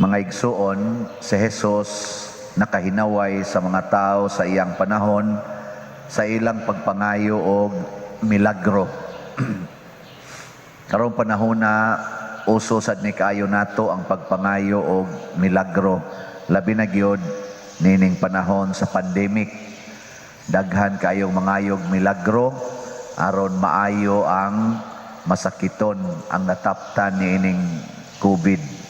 Mga igsuon, si Jesus nakahinaway sa mga tao sa iyang panahon sa ilang pagpangayo og milagro. Karong panahon na, uso sad ni kaayo nato ang pagpangayo og milagro. Labi na gyud nining panahon sa pandemic. Daghan kaayong mangayog milagro aron maayo ang masakiton, ang nataptan niining COVID.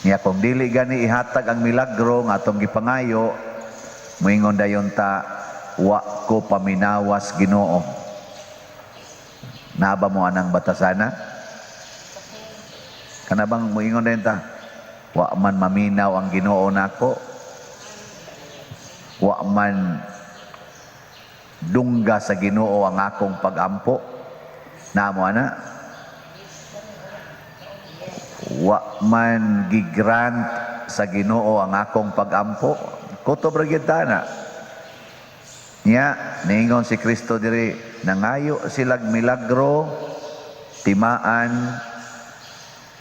Nya kung dili gani ihatag ang milagro nga atong gipangayo, moingon dayon ta, "Wa ko paminawas, Ginoo." Naa ba mo anang batasana? Kana bang moingon dayon ta, "Wa man maminaw ang Ginoo nako. Wa man dungga sa Ginoo ang akong pagampo"? Naa mo ana? "Wa man gigrant sa Ginoo ang akong pagampo." Kutob ra gyud ta na. Nya, niingon si Kristo diri, nangayo silag milagro, timaan,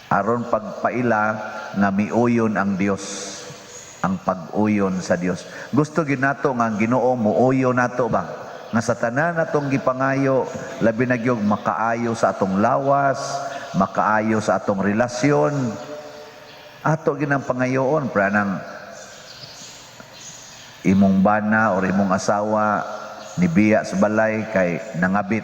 aron pagpaila nga miuyon ang Dios, ang pag-uyon sa Dios. Gusto gyud nato nga ang Ginoo muuyon nato ba? Nga sa tanan natong gipangayo, labi na gyud makaayo sa atong lawas, makaayo sa atong relasyon. Ato ginang pangayoon para nang imong bana or imong asawa nibiya sa balay kay nangabit.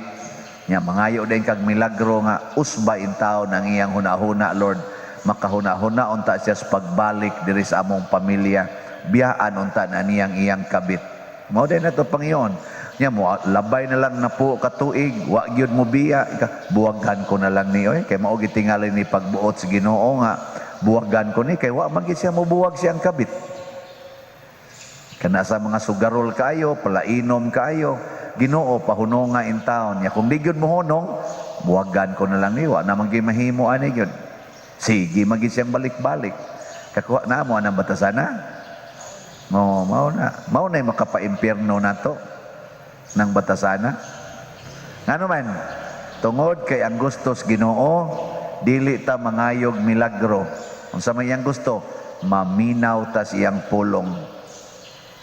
Nya mangayo din kag milagro nga usba intaw ng iyang hunahuna, Lord. Makahuna-huna unta siya sa pagbalik diri sa among pamilya. Biyaan unta na niyang iyang kabit. Mao din nato Panginoon. Nya mo labay na lang na po katuig, wa gyud mo biya. Ika, "Buwagan ko na lang ni oy," kay mao gitingali ni pagbuot sa Ginoo nga buwagan ko ni kay wa man gid siya mobuwag siyang kabit. Kana sa mga sugarol kayo, palainom kayo, "Ginoo, pahunonga in town." Ya kung di gyud mo hunong, "Buwagan ko na lang ni, wa naman gyud mahimo ani gyud." Sige, man gyud siyang balik-balik. Kakuha na mo anang batasana? Mo, mao na. Mao na makapaimpierno nato ng batasana. Ngano man, tungod kay ang gusto sa Ginoo, dili ta mangayog milagro. Unsa may iyang gusto? Maminaw ta sa iyang pulong.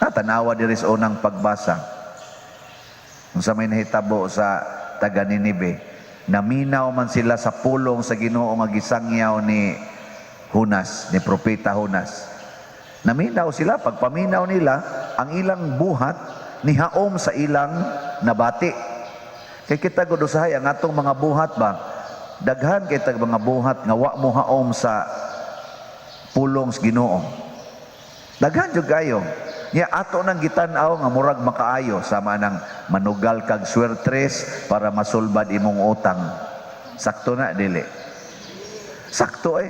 Ha, tanawa diri sa unang pagbasa. Unsa may nahitabo sa taga Ninibe? Naminaw man sila sa pulong sa Ginoo nga gisangyaw ni Jonas, ni propeta Jonas. Naminaw sila, pagpaminaw nila, ang ilang buhat nihaom sa ilang nabati. Kay kita gud usahay ang atong mga buhat ba? Daghan kay tag mga buhat nga wa mo haom sa pulong sa Ginoo. Daghan jud kayo. Nya ato nang gitan-aw nga murag makaayo, sama nang manugal kag swertres para masulbad imong utang. Sakto na, dili? Sakto eh.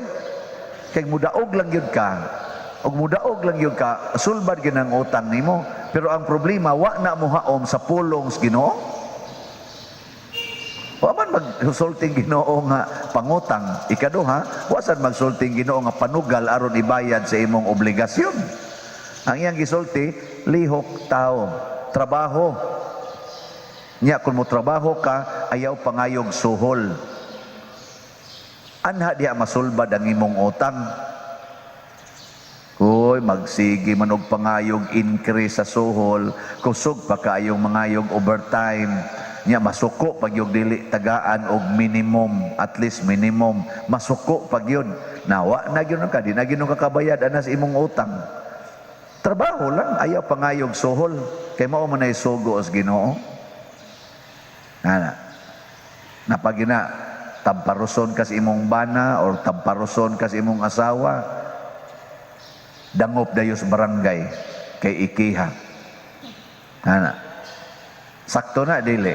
Kay mudaog lang gyud ka. Og mudaog lang gyud ka, sulbad gyud ang utang nimo. Pero ang problema, wa na mo haom sa pulong sa Ginoo. Wa man magsulting Ginoo nga pangutang. Ikaduha, wa sad magsulting Ginoo nga panugal aron ibayad sa imong obligasyon. Ang iyang gisulti, lihok tao, trabaho. Nya kung mo trabaho ka, ayaw pangayog suhol. Anha diha masulbad ang imong utang. Uy, magsige man og pangayog increase sa suhol, kusog pa kaayong mangayog overtime. Nya masuko pag yung dili tagaan og minimum, at least minimum, masuko pag yun. Nawa na gyud ka, di na gyud ka kabayad ana sa imong utang. Trabaho lang, ayaw pangayog suhol. Kay mao man ay sugo sa Ginoo. Ana. Napagina tamparuson ka sa imong bana or tamparuson ka sa imong asawa, dangop dayo sa barangay kay ikiha. Ana. Sakto na, dili?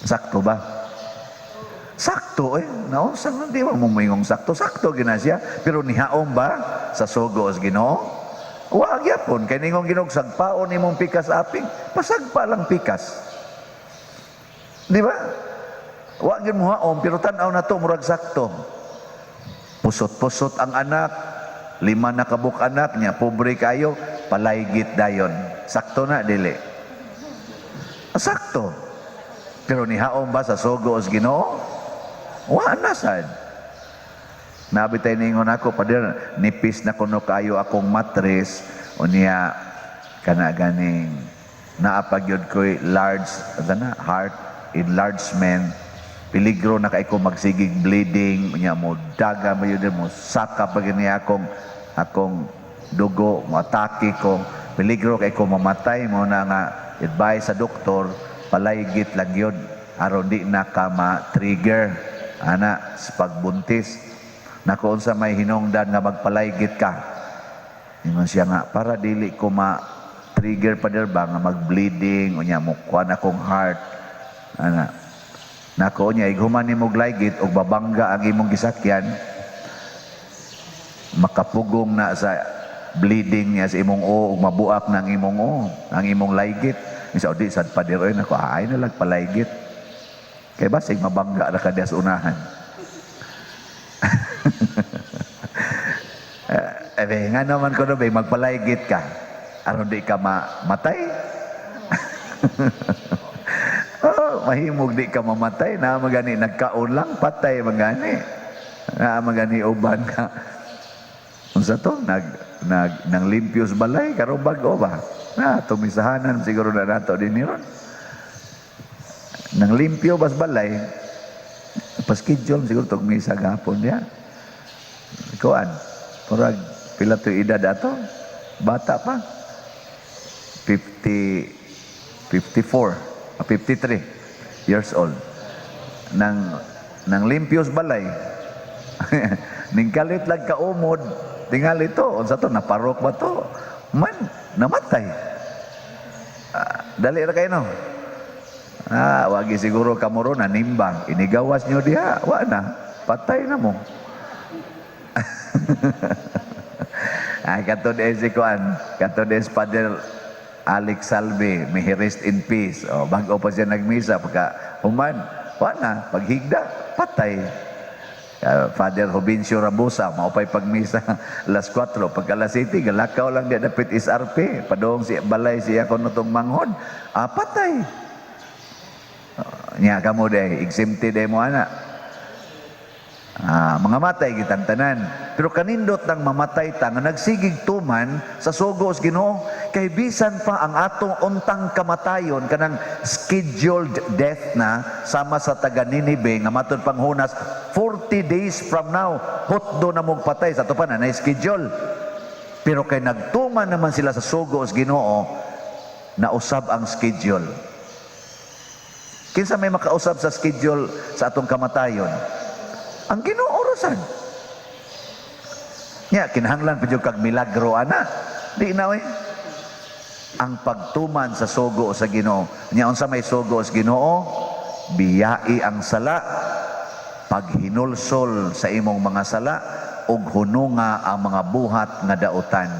Sakto ba? Sakto eh. Naunsa man di mo moingong sakto? Sakto gina siya. Pero nihaom ba sa sugo sa Ginoo? Wa gyapon kay ningong Ginoo, "Sagpaon imong pikas aping," pasagpa lang pikas. Di ba? Wa gyud mo haom, pero tan-aw na to murag sakto. Pusot-pusot ang anak, lima na kabuk anak niya, pobre kayo, palaygit dayon. Sakto na, dili? Sakto. Pero nihaom ba sa sugo sa Ginoo? Wa na sad. Naa bitay niingon ako, "Pader, nipis na kuno kayo akong matris, unya kana ganing naa pa gyud ko'y large na heart enlargement, peligro na kay ko magsigig bleeding, unya mo daga ba yun, mo saka pa gani akong dugo, mo atake ko, peligro kay ko mamatay. Mao na nga advice sa doktor, palaygit lang yun aron di na ka ma-trigger ana sa pagbuntis." Nako, "Unsa may hinungdan nga magpalaygit ka?" Ingon siya nga, "Para dili ko ma-trigger, pader ba, nga mag-bleeding, unya mo kuan akong heart ana." Nako, "Unya ighuman nimo laygit og babangga ang imong gisakyan, makapugong na sa bleeding niya sa imong o ug mabuak na ang imong o, ang imong laygit." Isa, "Di sad, pader oy." Nako, "Ay na lang palaygit kay basig mabangga ra ka diha sa unahan." Eh, nga naman ko no, magpalaygit ka aron di ka mamatay. Oh, mahimog di ka mamatay na magani nagkaon lang, patay magani na magani uban ka. Unsa to, nag nag nang limpyos balay karon bag-o ba na tumisahanan siguro na nato din ron, nang limpyo bas balay, pa-schedule siguro tog misa gahapon niya. Kuan, murag pila to edad ato, bata pa, 50, 54, 53 years old, nang limpyos balay, ning kalit lang kaumod, tingali to, unsa to, naparok ba to man, namatay. Ah, dali ra kayo, no? Ah, wagi siguro kamuro na nimbang inigawas nyo diha, wa na, patay na mo. Ay, kato de si kuan, kato de si Father Alex Salve, may he rest in peace. O, bago pa siya nagmisa, pagka human, wa na, paghigda, patay. Father Jovencio Rabusa, maupay pagmisa alas 4, pagka alas 7, galakaw lang di dapit SRP, padong si balay siya kuno tong manghod, ah, patay. Nya kamo day, exempted day mo ana. Ah, mga matay kitang tanan. Pero kanindot nang mamatay ta nga nagsigig tuman sa sugo sa Ginoo, kay bisan pa ang atong untang kamatayon, kanang scheduled death na sama sa taga Ninibe nga matud pang Jonas 40 days from now hutdo na mong patay, sa ato pa na na schedule. Pero kay nagtuman naman sila sa sugo sa Ginoo, nausab ang schedule. Kinsa may makausab sa schedule sa atong kamatayon? Ang Ginoo ra sad. Nya kinahanglan pa jud kag milagro ana? Di na oy. Ang pagtuman sa sugo sa Ginoo. Nya unsa may sugo sa Ginoo? Biyai ang sala, paghinulsol sa imong mga sala ug hununga ang mga buhat nga dautan.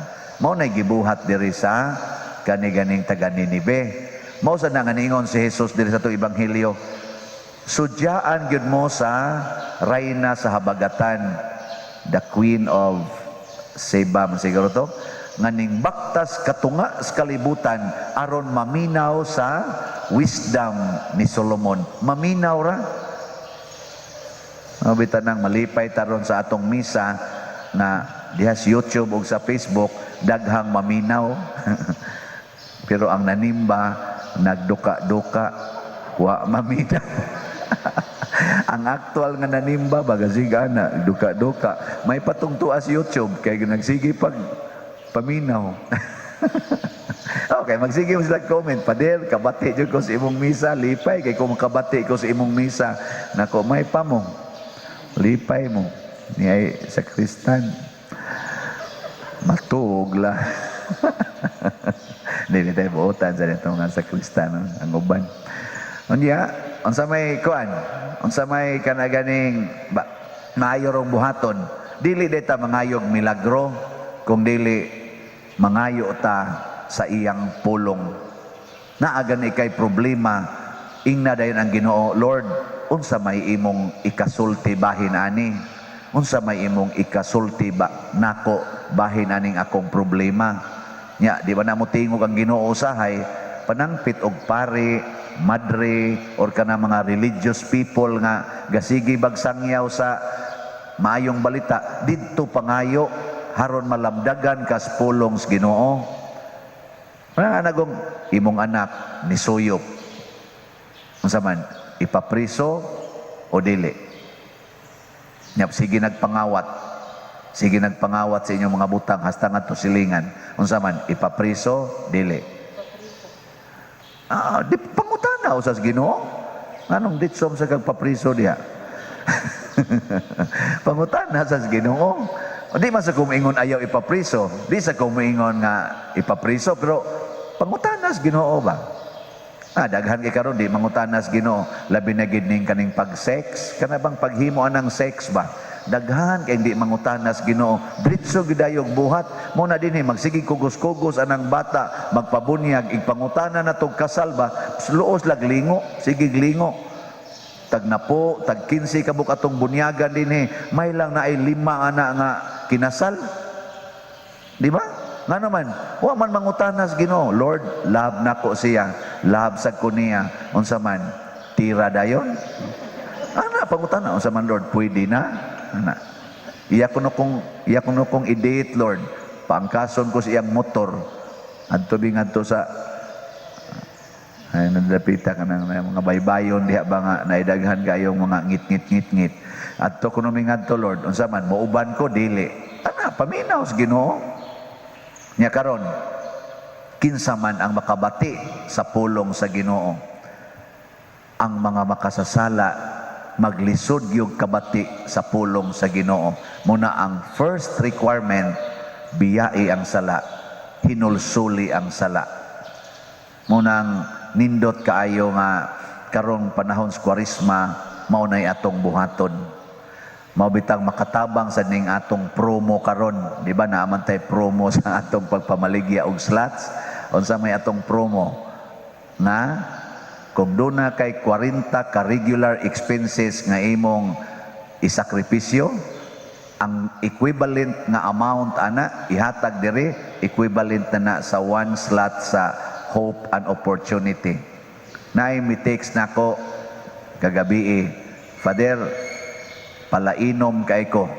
Mao nay gibuhat diri sa kani-ganing taga Ninibe. Mao sa nga niingon si Jesus diri sa atong ebanghelyo, "Sudyaan gyud mo sa rayna sa habagatan," the Queen of Seba man siguro to, nga ning baktas katunga sa kalibutan aron maminaw sa wisdom ni Solomon. Maminaw ra. Mabita nang malipay taron sa atong misa na diha sa YouTube ug sa Facebook daghang maminaw. Pero ang nanimba nagduka-duka, wa maminaw. Ang aktual nga nanimba bagasiga na duka-duka. May patungtua sa YouTube kay nagsige pag paminaw. Okay, magsige mo sila comment. "Pader, kabati jud ko sa imong misa, lipay kay kung makabati ko sa imong misa." Nako, may pa mo. Lipay mo. Ni ay sakristan. Matuog la. Dili tayo buotan sa nito mga sakristan, no? Ang uban. Unya, unsa may kuan? Unsa may kanaganing ba, maayo rong buhaton? Dili day ta mangayog milagro, kung dili mangayo ta sa iyang pulong. Naa gani kay problema, ingna dayon ang Ginoo, "Lord, unsa may imong ikasulti bahin ani? Unsa may imong ikasulti ba nako bahin aning akong problema?" Nya, di ba na mo tingog ang Ginoo usahay, panangpit og pare, madre, or kana mga religious people nga gasigi bagsangyaw sa Maayong balita didto, pangayo haron malamdagan kas pulong sa Ginoo. Wala nagong imong anak ni suyop. Unsa man, ipapriso o dili? Nyap, sige nagpangawat. Sige nagpangawat sa inyong mga butang hasta ngadto silingan. Unsa man, ipapriso, dili? Ah, di pangutana usas Ginoo. Nganong ditsom sa kag papriso diha? Pangutana sa Ginoo. Di man sa kumingon ayaw ipapriso, di sa kumingon nga ipapriso, pero pangutana sa Ginoo ba? Ah, daghan kay karon di mangutana sa Ginoo, labi na gid ning kaning pag-sex, kana bang paghimo anang sex ba? Daghan kay di mangutana sa Ginoo, diretso gidayog buhat. Mo na dinhi magsige kugos-kugos anang bata, magpabunyag, igpangutana na tog kasal ba? Luos lag lingo, sige lingo. Tag napo, tag 15 ka buok atong bunyagan dinhi, may lang na ay lima ana nga kinasal. Di ba? Nga naman, wa man mangutana sa Ginoo. "Lord, love nako siya. Love sa ko niya. Unsa man, tira dayon?" Ana, pangutana, "Unsa man, Lord, pwede na?" Ana. Iya kuno kong i-date, Lord. Paangkason ko sa iyang motor. Adto bi ngadto sa ay nadapita ka ng mga baybayon diha ba nga naidaghan kayong mga ngit-ngit ngit-ngit. Adto kuno mi ngadto, Lord. Unsa man, mouban ko, dili? Ana, paminaw sa Ginoo. Nya karon, kinsa man ang makabati sa pulong sa Ginoo? Ang mga makasasala maglisod yung kabati sa pulong sa Ginoo. Muna ang first requirement, biyai ang sala, hinulsuli ang sala. Munang nindot kaayo nga karong panahon sa Kwaresma, mao nay atong buhaton. Mao bitang makatabang sa ning atong promo karon, di ba naaman tay promo sa atong pagpamaligya og slots? Unsa may atong promo? Nga kung duna kay 40 ka regular expenses nga imong isakripisyo, ang equivalent nga amount ana ihatag diri, equivalent na na sa one slot sa Hope and Opportunity. Naay mi text nako kagabi eh, "Father, palainom kay ko.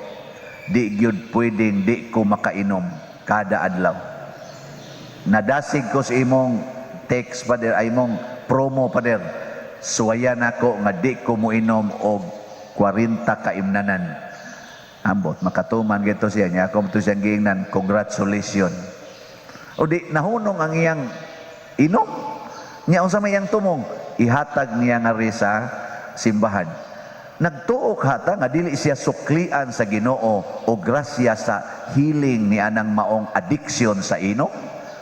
Di gyud pwedeng di ko makainom kada adlaw. Nadasig ko sa imong text, Father, ay imong promo, Father. Suwayan ako nga di ko moinom og 40 kaimnanan." Ambot, makatuman gito siya niya. Ako to siyang giingnan, "Congratulations." O di, nahunong ang iyang inom. Nya unsa may iyang tumong? Ihatag niya nga sa simbahan. Nagtuo hata nga dili siya suklian sa Ginoo o grasya sa healing ni anang maong addiction sa inom.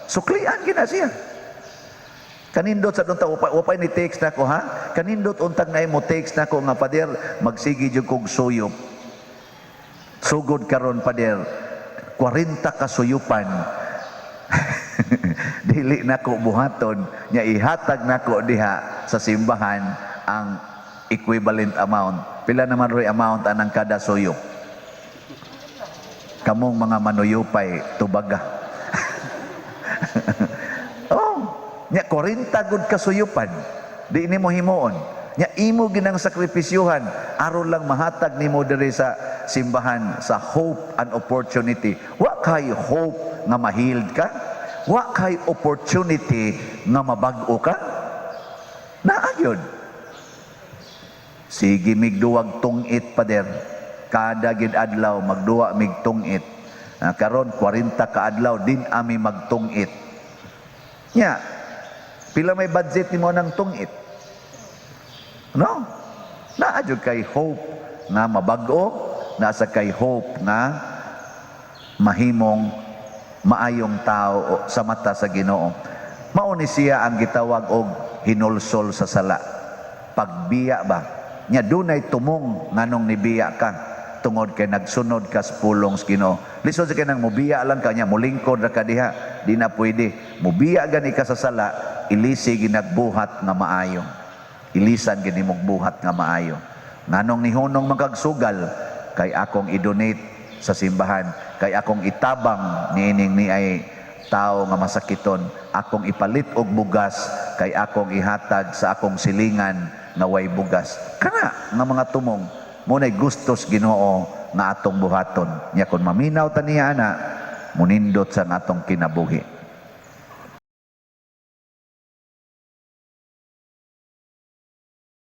Suklian gina siya. Kanindot sa unta upay ni text nako ha. Kanindot untag na mo text nako nga, "Father, magsige jud kog suyop. Sugod karon, Father, 40 ka suyupan. Dili nako buhaton, nya ihatag nako diha sa simbahan ang equivalent amount." Pila naman roy amount anang kada suyop? Kamong mga manuyupay, tubaga. Oh, nya 40 gud ka suyupan. Di nimo himuon. Nya imo ginang sakripisyuhan aron lang mahatag nimo diri sa simbahan sa Hope and Opportunity. Wa kay hope nga ma-healed ka? Wa kay opportunity nga mabag-o ka? Naa gyud. Sige migduwag tungit, Pader. Kada gid adlaw magduwa mig tungit. Ah, karon 40 ka adlaw din ami magtungit. Nya, pila may budget nimo ng tungit? No? Naa jud kay hope nga mabag-o, nasa kay hope nga mahimong maayong tao sa mata sa Ginoo. Mao ni siya ang gitawag og hinulsol sa sala. Pagbiya ba? Nya dunay tumong nganong nibiya ka tungod kay nagsunod ka sa pulong sa Ginoo. Lisod sa kanang mubiya lang ka nya mulingkod ra ka diha, di na pwede. Mubiya gani ka sa sala, ilisi ginagbuhat nga maayo. Ilisan gini mong buhat nga maayo. Nganong nihunong magkagsugal kay akong i-donate sa simbahan, kay akong itabang niining ni ay tao nga masakiton, akong ipalit og bugas kay akong ihatag sa akong silingan nga way bugas. Kana nga mga tumong mo nay gustos Ginoo. nga atong buhaton. Nya kon maminaw ta niya ana, munindot sa atong kinabuhi.